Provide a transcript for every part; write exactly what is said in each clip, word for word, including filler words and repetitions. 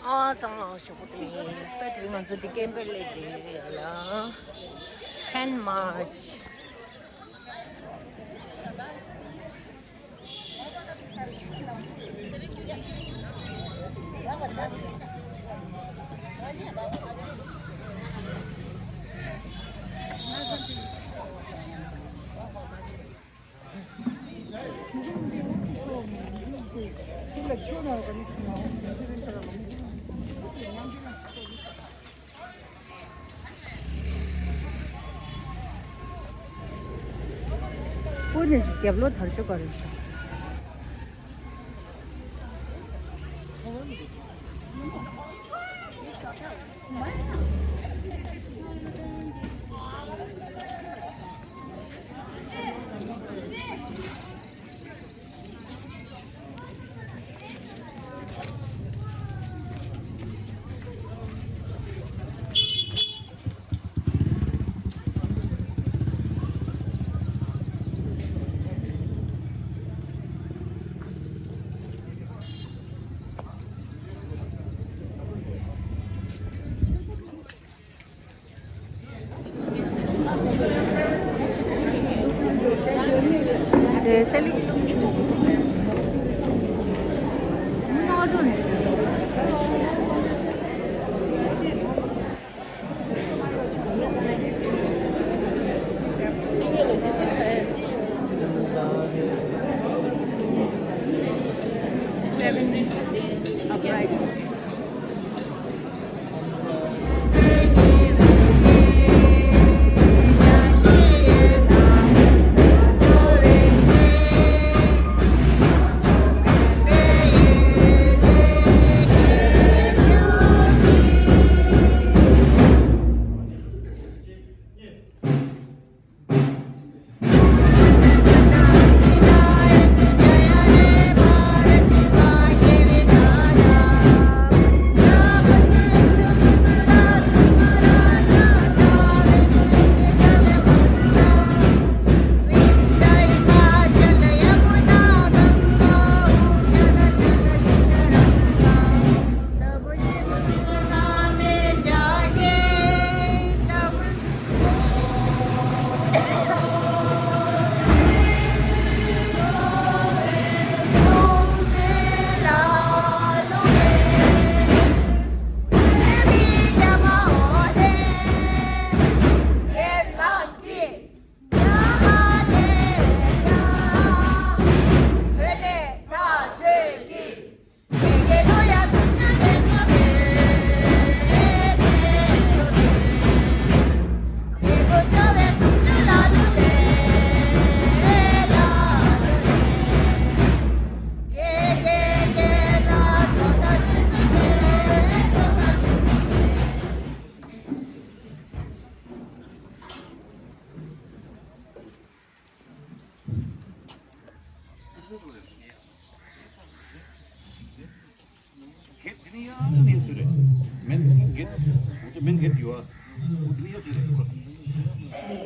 ཨ་གཙང་ལ་ཞོགས་པ་དེ་ལྟ་དུས་ང་ཚོ་འདི་ཀེམ་པར་སླེབས་དེ་ཡོད་ལ། ཊེན་མཱརཆ། ཀུན་ནས་རྒྱབ་ལོགས་དར་ཆོག་ག་རེ་ཤག་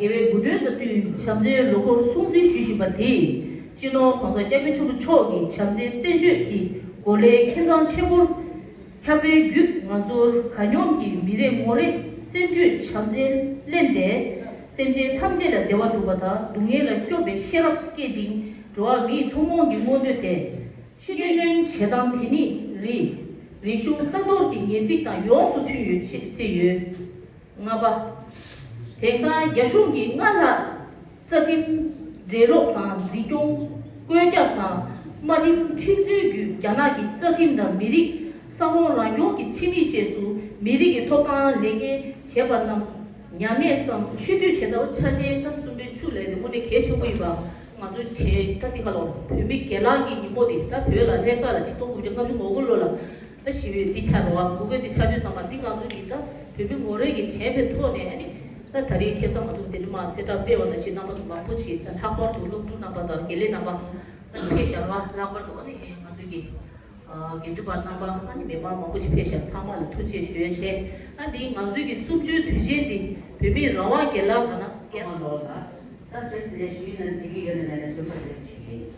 དགེ་བའི་དགུང་སྟོན་དང་བསྟུན་བྱམས་བརྩེའི་ལོ་འཁོར་སྲུང་བརྩི་ཞུ་བཞིན་པ་དེས་སྤྱི་ནོར་༸གོང་ས་༸སྐྱབས་མགོན་ཆེན་པོ་མཆོག་གི་བྱམས་བརྩེའི་བསྟན་བཅོས་ཀྱི་གོ་ལའི་ཁེ་གཙང་ཆེན་པོར་ཁྱབ་པའི་བརྒྱུད། ང་ཚོར་གང་མྱོང་གི་མི་རེ་ངོ་རེས་སེམས་རྒྱུད་བྱམས་བརྩེས་བརླན་ཏེ། སེམས་ཅན་ཐམས་ཅད་ལ་བདེ་བ་སྒྲུབ་པ་དང་སྡུག་བསྔལ་ལ་སྐྱོབ་པའི་ཤེས་རབ་བསྐྱེད་ཅིང་། འགྲོ་བ་མིའི་ཐུན་མོང་གི་མངོན་འདོད་དེ། ཤེས་ཡོན་བྱེད་སྟངས་དེ་ནི་རིགས། རིག་གཞུང་ལྟ་རྟོག་གི་ངེས་ཚིག་དང་ཡོངས་སུ་མཐུན་ཡོད་ཅེས་གསལ་ཡོད། ལྔ་པ། དེང་སང་རྒྱ་གཞུང་གིས་སྔར་ལྷག་རྩ་ཁྲིམས། འགྲེལ་ལོག་དང་འཛིན་སྐྱོང་། བཀོད་ཁྱབ་དང་དམའ་འབེབས་ཁྲིམས་སྲོལ་བརྒྱུད། རྒྱ་ནག་གི་རྩ་ཁྲིམས་དང་མི་རིགས་ས་ཁོངས་རང་སྐྱོང་གི་ཁྲིམས་ཡིག་བཅས་སུ་མི་རིགས་ཀྱི་ཐོབ་ཐང་ལེན་མཁན་བྱས་པ་རྣམས་ཉམས་དམས་སམ་ཆོས་བསྟོད་བྱེད་ཐབས་ཆ་ཅན། ད་གསུམ་པའི་ཆུ་ལས་དེ་དངོས་གནས་གལ་ཆེན་པོ་ཡིན་པ། ང་ཚོའི་གྲས་ད་འདི་ག་ལོ་བོད་མི་སྒེར་ལངས་ཀྱི་ཉིན་མོ་དེ། ད་བོད་ལ་ལྷ་ས་ལ་ཆིག་སྟོང་དགུ་བརྒྱ་ལྔ་བཅུ་ང་དགུ་ལོ་ལ། ད་ཞི་བའི་འདི་ཆ་རུ་བ་འགུག་པའི་འདི་ཆ་དུས་ཙམ་པ། འདི་ང་ཚོ་གི་ད་བོད་མི་ངོ་རེ་གི་དྲན་པའི་ཐོག་ནས། ཨ་ནི་ད་ད་རེས་ཁ་སང་ང་ཚོ་འདི་འདྲ་མ་གསལ་བསྒྲགས་སྤེལ་བ་ནང་བཞིན་རྣམ་པ་ཚོ་མང་པོ་ཞིག། ད་ལྷག་པར་དུ་སློབ་ཕྲུག་རྣམ་པ་དང་དགེ་ལས་རྣམ་པ་ཕེབས་ཤག་ར། ལྷག་པར་དུ་ཨ་ནི་ང་ཚོ་གི་དགེ་འདུན་པ་རྣམ་པ། ཨ་ནི་མི་མང་མང་པོ་ཞིག་ཕེབས་ཤག་ཚང་མ་ལ་ཐུགས་རྗེ་ཆེ་ཞུ་ཡ་བྱས། ཨ་འདི་ང་ཚོའི་གི་གསུམ་བཅུའི་དུས་ཆེན་འདི་བོད་མིའི་རང་དབང་སྒེར་ལངས་ནང་ན་སྐད་མ་ལོག་ལ། ད་བཀྲ་ཤིས་བདེ་ལེགས་ཞུ་ཡིན་ན་འགྲིག་གི་ཡོད་ན་མེད་ན་བརྗོད་པ་རེ་ཞུ་གི་ཡིན།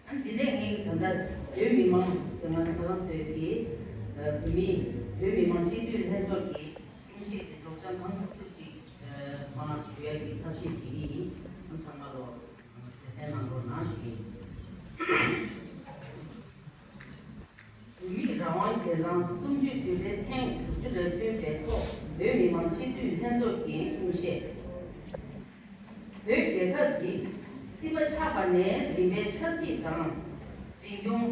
ཨ་འདི་ནས་ངས་ད་ལྟ་བོད་མི་མང་། བོད་མི་ནང་ཁ་ལག་ཚོས་ཀྱིས་ བོད་མི་བོད་མི་མང་སྤྱི་འཐུས་ལྷན་ཚོགས་ཀྱི་གསུང་བཤད་དེ་སྒྲོག་སྦྱང་གང་ཐུབ་ཐུབ་ཅིག་མར་ཞུ་ཡ་གི་ཐབས་ཤེས་བྱེད་ཀྱི་ཡིན། ཚང་མ་ལོ་གསན་གནང་རོགས་གནང་ཞུ་ཡིན། བོད་མིའི་རང་དབང་སྒེར་ལངས་གསུམ་བཅུའི་དུས་དྲན་ཐེངས་དྲུག་ཅུ་རེ་བདུན་པའི་ཐོག་བོད་མི་མང་སྤྱི་འཐུས་ལྷན་ཚོགས་ཀྱི་གསུང་བཤད། བོད་རྒྱལ་ཁབ་འདི་སྲིད་པ་ཆགས་པ་ནས་རིམ་པས་ཆབ་སྲིད་དང་། འཛིན་སྐྱོང་།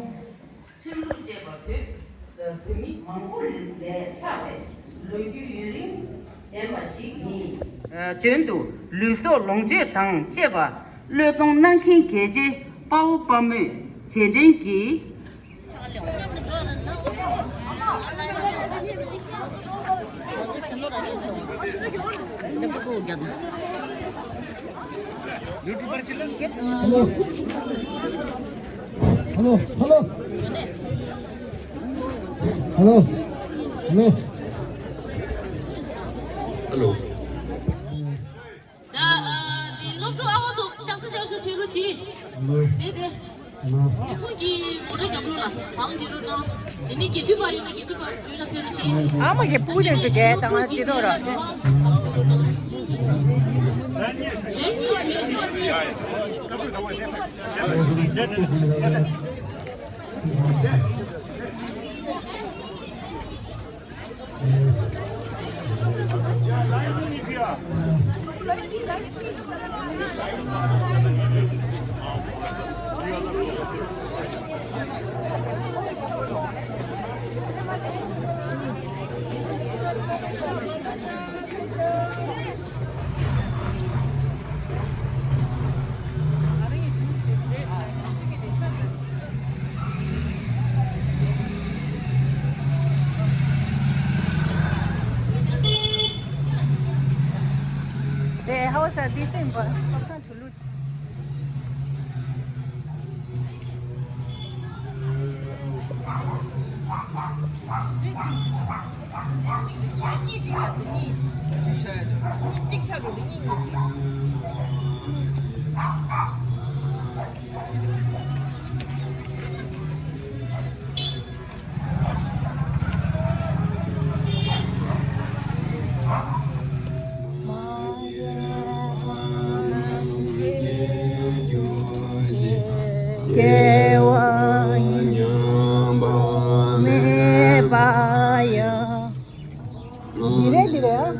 ཁྲིམས་ལུགས་བཅས་པ་བོད་བོད་མི་མང་པོ་ལས་ལྷག་པའི་ལོ་རྒྱུས་ཡུན་རིང་ལྡན་པ་ཞིག་ཡིན། དོན་དུ་ལུས་སྲོག་ལོངས་སྤྱོད་དང་བཅས་པ་བློས་གཏོང་གནང་མཁན་རྒྱལ་གཅེས་དཔའ་བོ་དཔའ་མོས་རྗེས་དྲན་གྱིས། Hello. Hello. Hello. Hello. Hello. Hello. ད་ཨ་འདི་སློབ་ཕྲུག་ཨ་ཧོ་ཚོ་ལྕགས་སི་ལྕགས་སི་ཐེ་རུ་ཆི། ལོ། དེ་དེ། ལོ། ཁོང་གི་མོ་ཊ་རྒྱབ་ལོགས་ལ་བང་འདི་རུ་ནང་། དེ་ནི་དགེ་འདུན་པ་ཡོད་ན་དགེ་འདུན་པ་ཡོད་ལ་ཐེ་རུ་ཆི། ཨ་མ་གི་སྤུ་གུ་དེ་ཚོ་གས་ད་ང་དེ་ཐོག་ར། སྐྱེ་བ་ཉམས་པ་མེད་པ་ཡང་། འདི་རེད་འདི་རེད།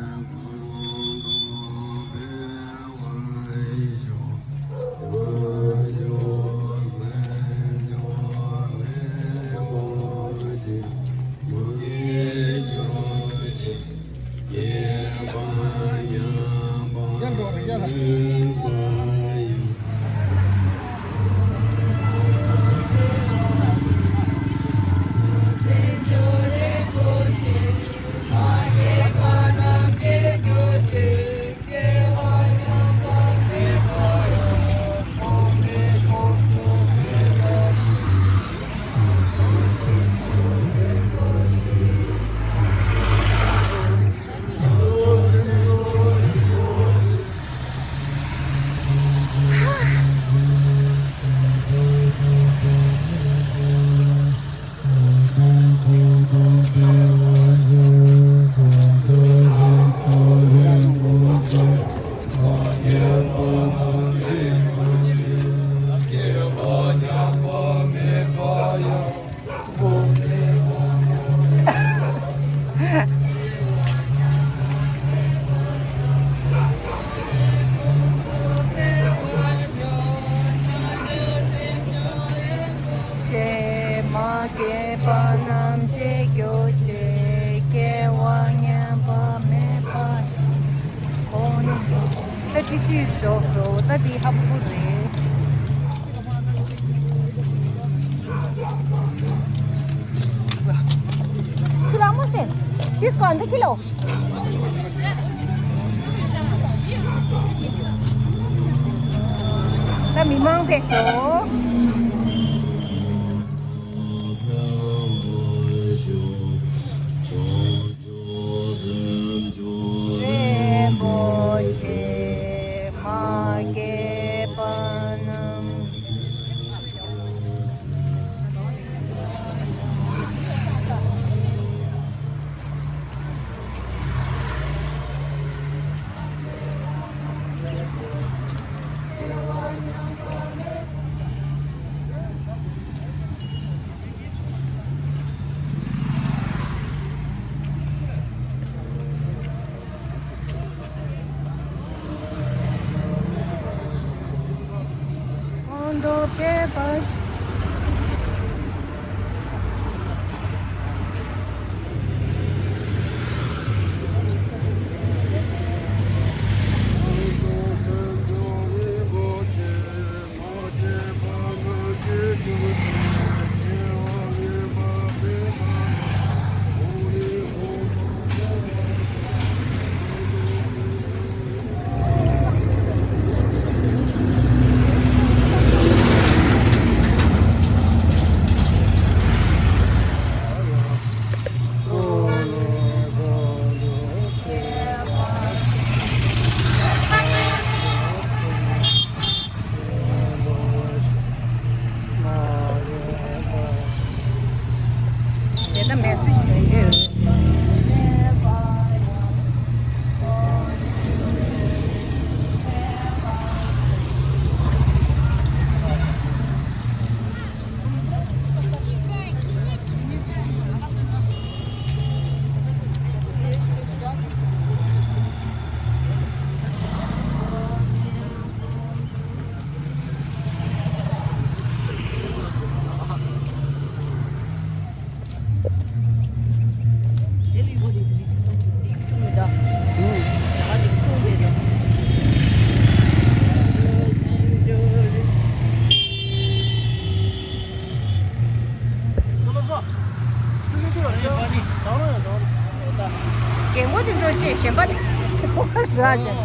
ཆེ། མ་སྐྱེས་པ་རྣམས་སྐྱེ་གྱུར་ཅིག་སྐྱེ་བ་ཉམས་པ་མེད་པ། ཁོང་ནི་ད་ཅི་སུས་འཇོག་སོ། ད་འདི་ཧབ་ཁུ་རེད། ཆུ་ལ་མོ་སེ། This one the kilo. ད་མི་མང་ཕེབས་སོང་། རིན་པོ་ཆེ་མ་སྐྱེས་པ་རྣམས། དེ་ད་མེ་སེ་ཇི་ལེན་གྱི་ཡོད། རྒན་གོག་དེ་ཚོ་ཅེས་གཞན་པ་ར་ཅན།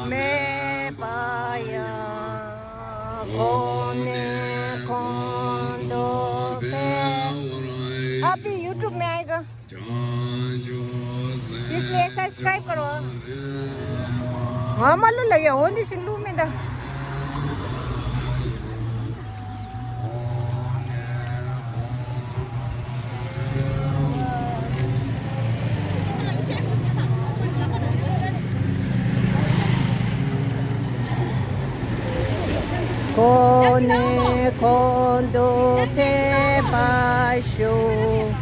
མེད་པ་ཡང་གོང་ནས་གོང་དུ་འཕེལ། आप भी YouTube में आएगा। इसलिए सब्सक्राइब करो। हाँ, मालूम लगे, होने से लू में दा। གོང་ནས་གོང་དུ་འཕེལ་བར་ཤོག།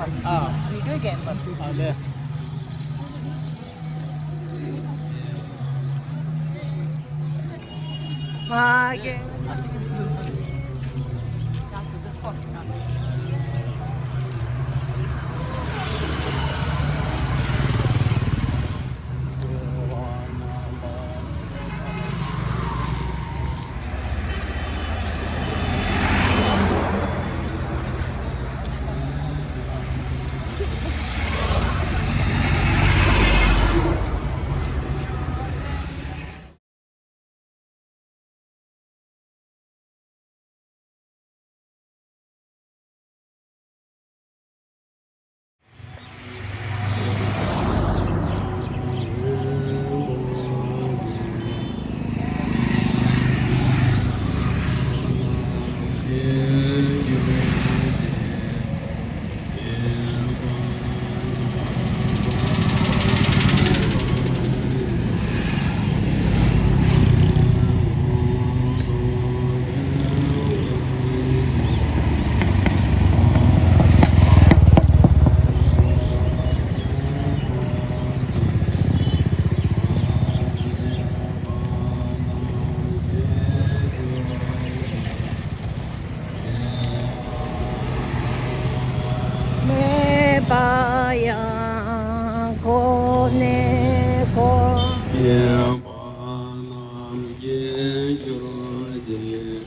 ཨ། ཨ་ལས། མེད་པ་ཡང་ཁོ་ནས་ཁོ། སྐྱེས་པ་རྣམས་སྐྱེ་གྱུར་ཅིག་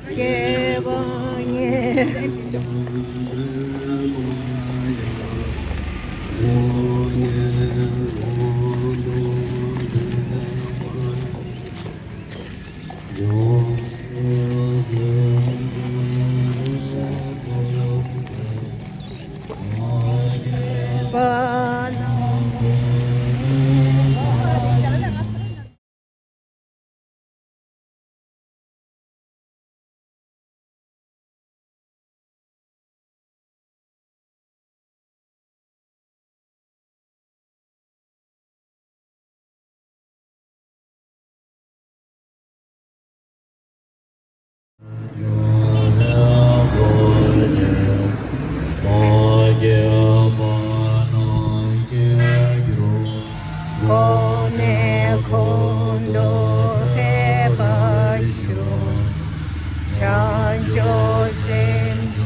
སྐྱེས་པ་ཉིད། ཁོ་ནས་ཁོང་དུ་ཕེབས་པར་ཞུ། བྱང་ཆུབ་སེམས།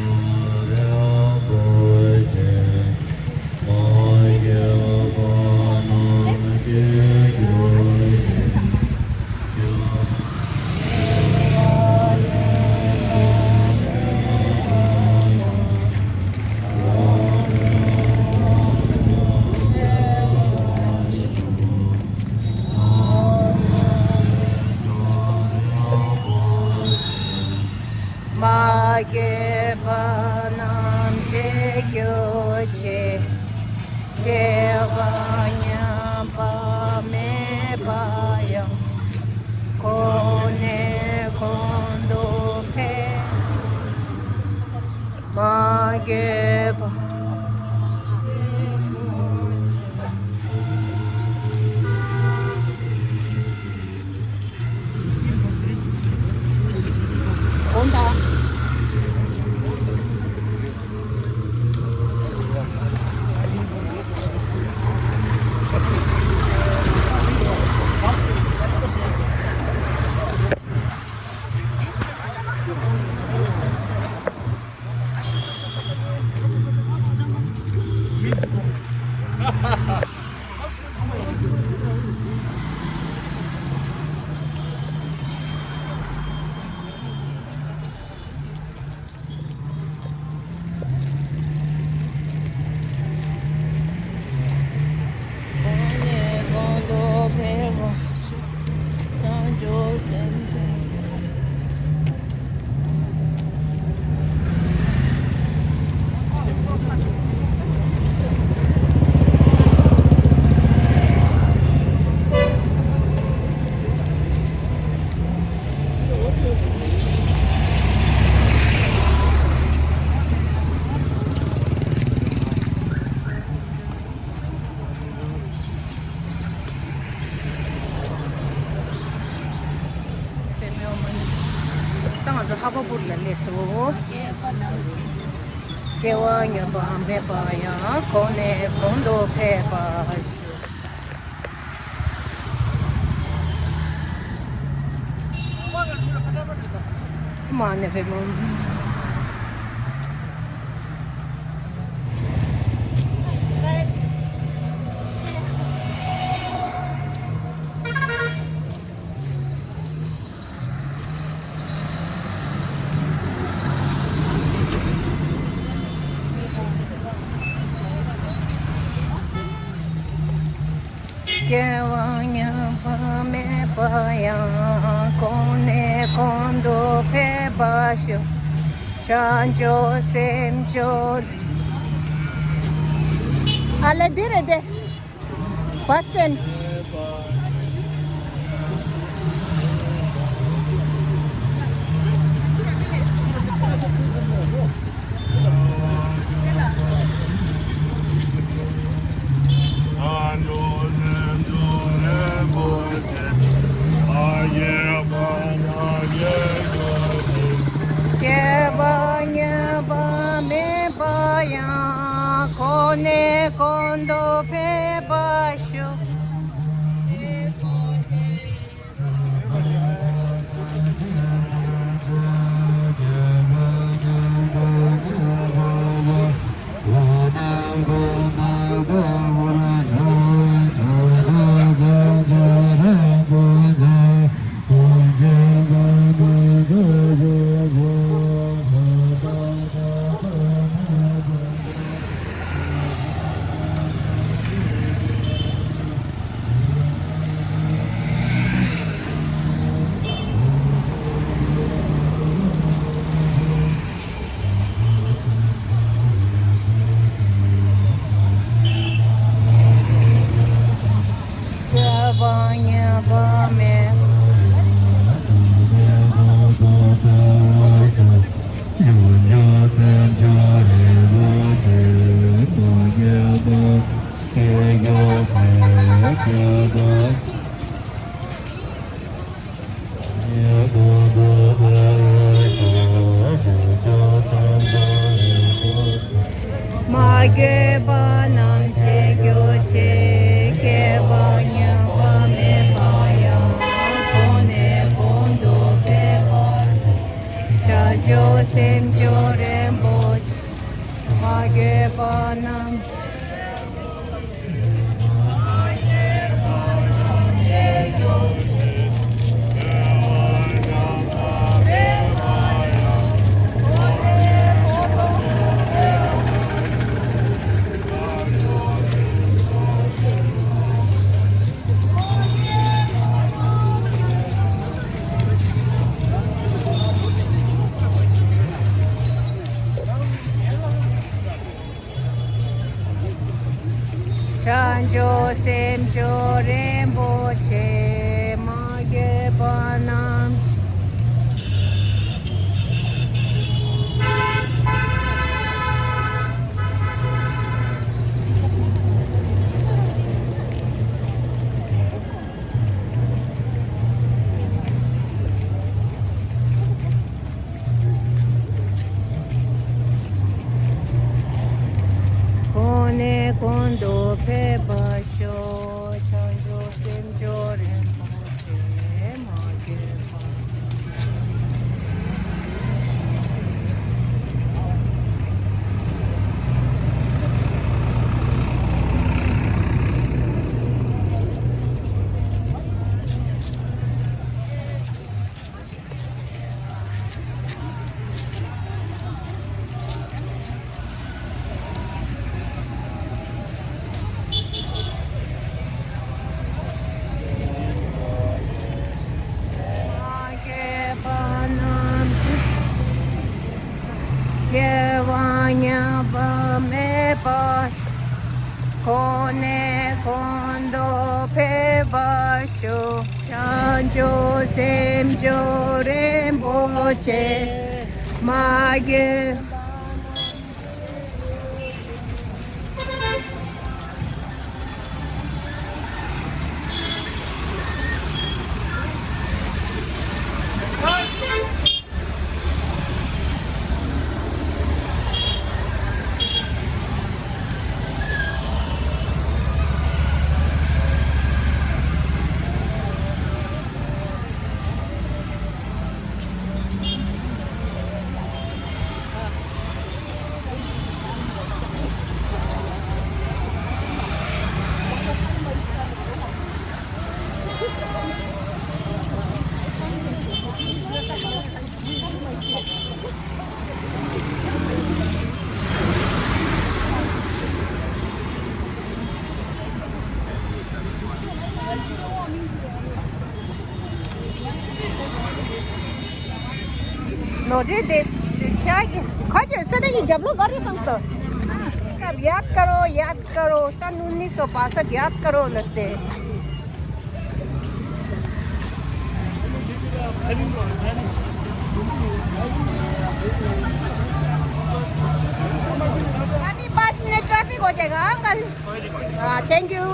མ་སྐྱེས་པ་རྣམས་སྐྱེ་གྱུར་ཅིག་སྐྱེས་པ་ཉམས་པ་མེད་པ་ཡང་། ཁོ་ནས་ཁོང་དུ་ཕེབས། མ་སྐྱེས་པ། ད་ང་ཚོ་ཧ་པ་པུར་ལ་སླེབས་སོང་། སྐྱེ་བ་ཉམས་པ་མེད་པ་ཡང་། གོང་ནས་གོང་དུ་འཕེལ་བར་ཤོག། མ་ཎི་ཧྲཱིཿ། སྐྱེ་བ་ཉམས་པ་མེད་པ་ཡང་། གོང་ནས་གོང་དུ་འཕེལ་བར་ཤོག། བྱང་ཆུབ་སེམས་མཆོག། ཨ་ལེ་འདི་རེད་དེ། First ten. སྐྱེ་བ་ཉམས་པ་མེད་པ་ཡང་། གོང་ནས་གོང་དུ་འཕེལ་བར་ཤོག། མ་གྱུར་པ་རྣམས་བྱེད་གྱུར་ཅིག། སྐྱེ་བ་ཉམས་པ་མེད་པ་ཡང་། གོང་ནས་གོང་དུ་འཕེལ་བར་ཤོག། བྱང་ཆུབ་སེམས་མཆོག་རིན་པོ་ཆེ། མ་གྱུར་པ་རྣམས། བྱང་ཆུབ་སེམས་མཆོག་རིན་པོ་ཆེ། མ་གྱུར་པ་རྣམས། གོང་ནས་གོང་དུ་འཕེལ་བར་ཤོག། བྱང་ཆུབ་སེམས་མཆོག་རིན་པོ་ཆེ། མ་གྱུར་པ། སྐྱེ་བ་ཉམས་པ་མེད་པ། གོང་ནས་གོང་དུ་འཕེལ་བར་ཤོག། བྱང་ཆུབ་སེམས་མཆོག་རིན་པོ་ཆེ། མ་གྱུར། ནོར་འཁྲུལ་དེ་ཆགས་ཀྱི་ཁ་ཅིག་སེ་ནས་ཀྱི་རྒྱབ་ལོགས་ག་རེ་བསམ་སོང་། सब याद करो, याद करो, सन उन्नीस सौ बासठ याद करो, नस्ते। अभी पाँच मिनट ट्रैफिक हो जाएगा, हाँ, अंकल। हाँ, थैंक यू।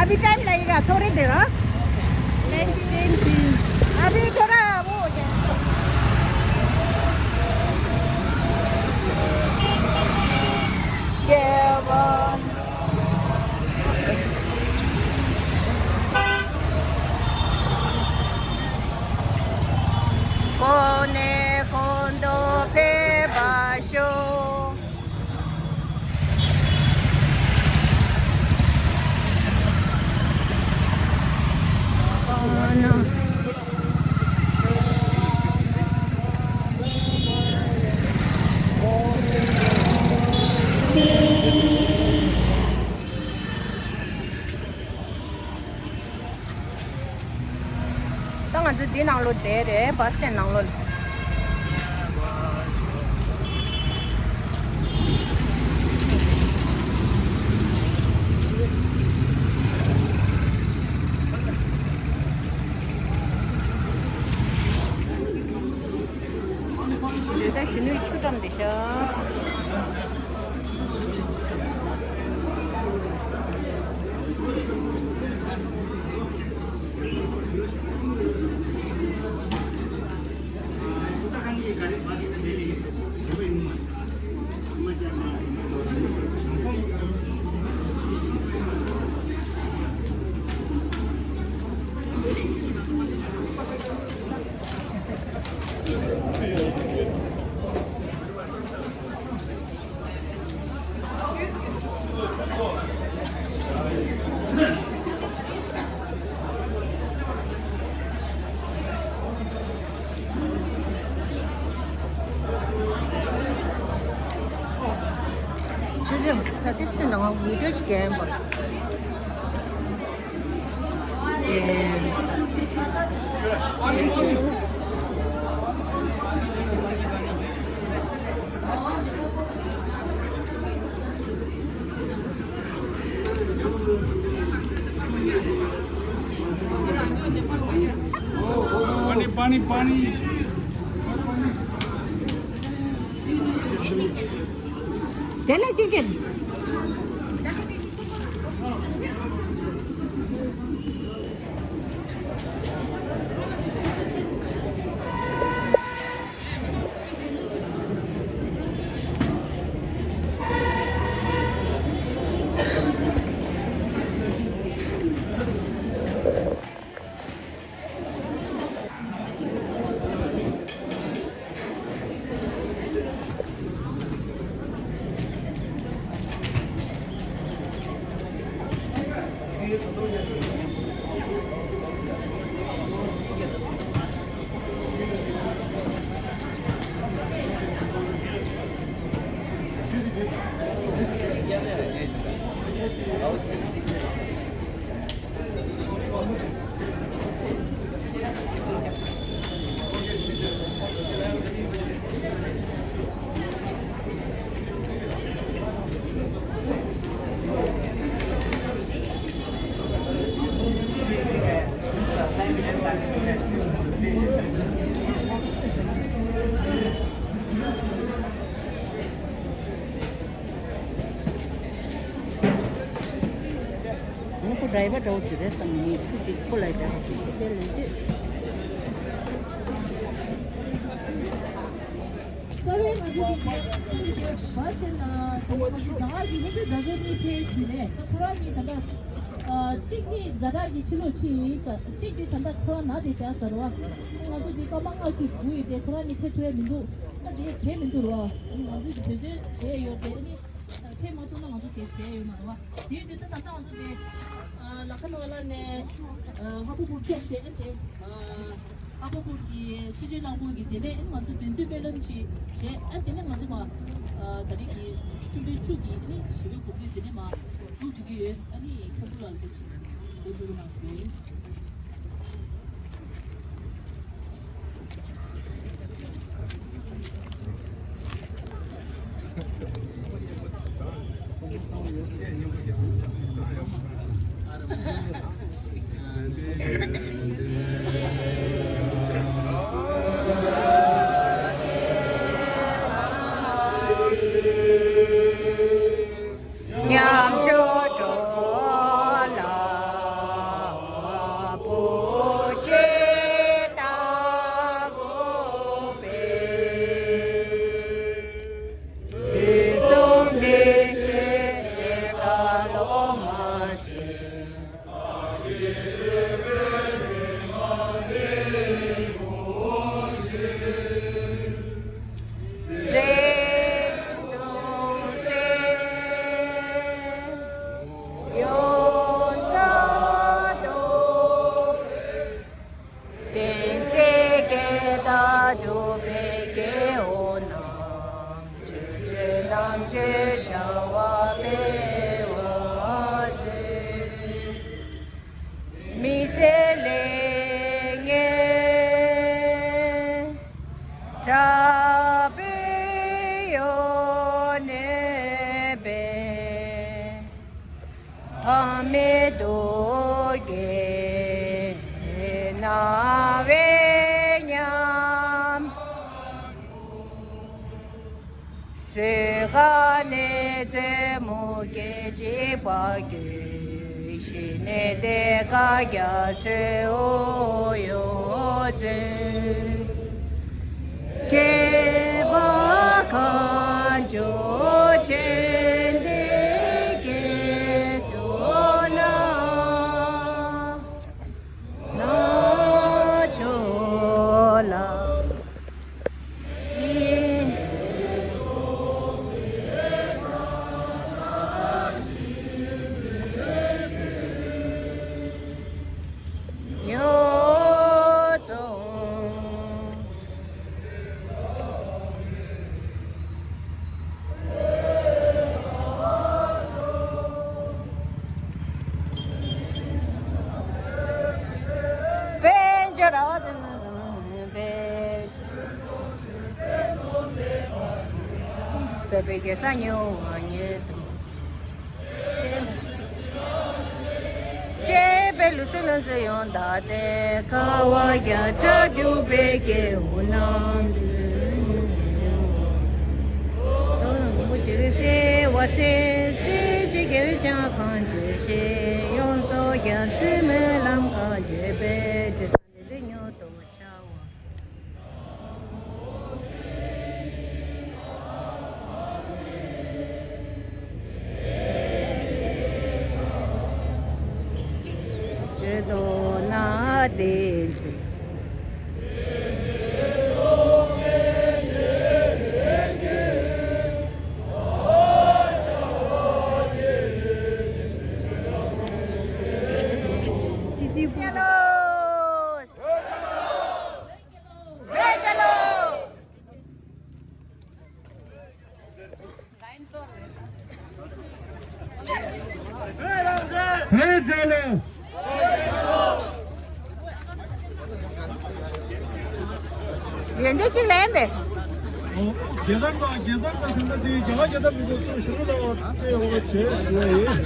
अभी टाइम लगेगा, थोड़ी देर, हाँ। Thank you, thank you. अभी थोड़ा वो हो जाए। ད་ང་ཚོ་འདི་ནང་ལོགས་བསྡད་རེད། བྷ་སི་སི་ཊེན་ནང་ལོགས། ད་གཞོན་ནུའི་ཆུ་འགྲམ་དེ་ཤག་ཆུ་ཆེན་ད་ཏིས་ཏི་ནང་བི་ཌིའོ་ཞིག་རྒྱག་ཡིན་པ། पानी, पानी, पानी। तेल है चिकन। ཌ་རའི་བར་འདྲ་བོ་ཅིག་རེད་བསམ་ནས་ངས་ཚུར་ཅིག་ཁོ་ལ་ཡ་དེ་ལས་ཅི། རྩ་བའི་ང་ཚོ་གི་ནས་བ་ཟེར་ན་ད་ལྟ་ང་ཚོ་རྒྱ་གར་གྱི་ལྷན་རྒྱས་མཛའ་གྲོགས་གཉིས་ཕེབས་བྱུང་ནས་ད་ཁོ་རང་གཉིས་ད་ལྟ་གཅིག་ནི་ཛ་དྲག་གི་ཕྱི་ལོགས་ཕྱིན་ཡིན་ས། གཅིག་དེ་ད་ལྟ་ཁོ་རང་ན་དེ་བཞག་ས་རེད་བ། ང་ཚོ་འདི་སྐར་མ་ལྔ་བཅུ་ཞིག་སྒུག་ཡོད་དེ་ཁོ་རང་གཉིས་ཕེབས་ཐུབ་ཡ་མི་འདུག་ད་དེ་གལ་མི་འདུག་རེད་བ། ང་ཚོ་གི་བེད་སྤྱོད་བྱས་ཡོད་དེ་ཨ་ནི། ཐེངས་མ་ཐུག་ན་ང་ཚོ་དེ་བྱས་ཡོད་མ་རེད་བ། དེ་ཡོད་དུས་ད་ད་ལྟ་ང་ཚོ་དེ་ལ་ཁ་ནོ་ལ་ནས་ཧ་ཁུ་ཁུར་ཀྱོག་བྱས་ཨེ་དེ་ཧ་ཁུ་ཁུར་གྱི་ཕྱི་རྒྱལ་ནང་ཁུལ་གྱི་དེ་ནས་ཨེ་ང་ཚོ་དོན་ཚན་དཔེ་ལེན་ཅིག་བྱས་ཨེ་དེ་ནས་ང་ཚོ་མ་ད་རེས་ཀྱི་ཐུམ་པའི་བཅུ་གི་ཨེ་ནི་ཞི་བའི་གོམས་འདྲིས་དེ་ནས་མ་མཇུག་སྒྲིལ་གྱི་ཡོད། ཨ་ནི་མཁན་པོ་ལགས་འདུག་ཞུ་འདུག་ལ་ཞུ་ཡིན། ཉམས་ཆོག་འགྲོ་ལ་བུ་ཆེ་ལྟ་དགོས་པས། དུས་གསུམ་བདེ་གཤེགས་སྲས་དང་སློབ་མ་ཆེ། མི་ཟད་ལས་ངན་དྲག་པོའི་གཡོ་ནས་འབད། ཕ་མའི་དུག་གིས་ན་བའི་ཉམས། གསོད་ཁ་ནས་རྩེད་མོ་སྐད་ཅིག་པ་གྱོད། ཤི་ནས་དེ་ཁ་རྒྱ་མཚོའི་འོག་ཡོད་ཚེ། མཁས་པ་གང་བྱུང་ཆོས་འདི་སྐད་དུ་ན། ན་ཆོ་ལ། ཉོ་ཚོང་། དཔལ་འབྱོར་ར་བ་དང་དཔལ་ཆེ། རྩ་བའི་རྒྱལ་ས་ཉོ་བ་ཉོས་དང་། ཅེས་པའི་ལུགས་སྲོལ་ལོན་ཚེ་ཡོང་ད་དེ་ཁ་བ་རྒྱ་གྲགས་རྒྱུག་པའི་སྐྱེ་བོ་རྣམས། དོ་རུང་མུ་ཅིག་སེ་བ་སེ་སེ་ཅི་དགེ་བའི་ཅང་གང་བྱེད་ཤེས་ཡོངས་རྫོགས་རྒྱ་མཚོའི་སྨོན་ལམ་གང་བྱེད་པའི་དྲི་ས་ལས་ལས་ཉོ་དོ། ཡོན་ཏན་གཅིག་ལེན་པས། རྒྱལ་དར་དང་རྒྱལ་དར་དང་ཟེར་ན་དེ་རྒྱ་གར་རྒྱལ་དར་མི་འདུག་ཚུར་ཞུ་རོགས་གནང་བ་དེ་འོ་བྱེད་ཞུ་བ་ཡིན།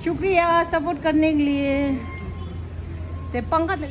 शुक्रिया सपोर्ट करने के लिए। ते पंकज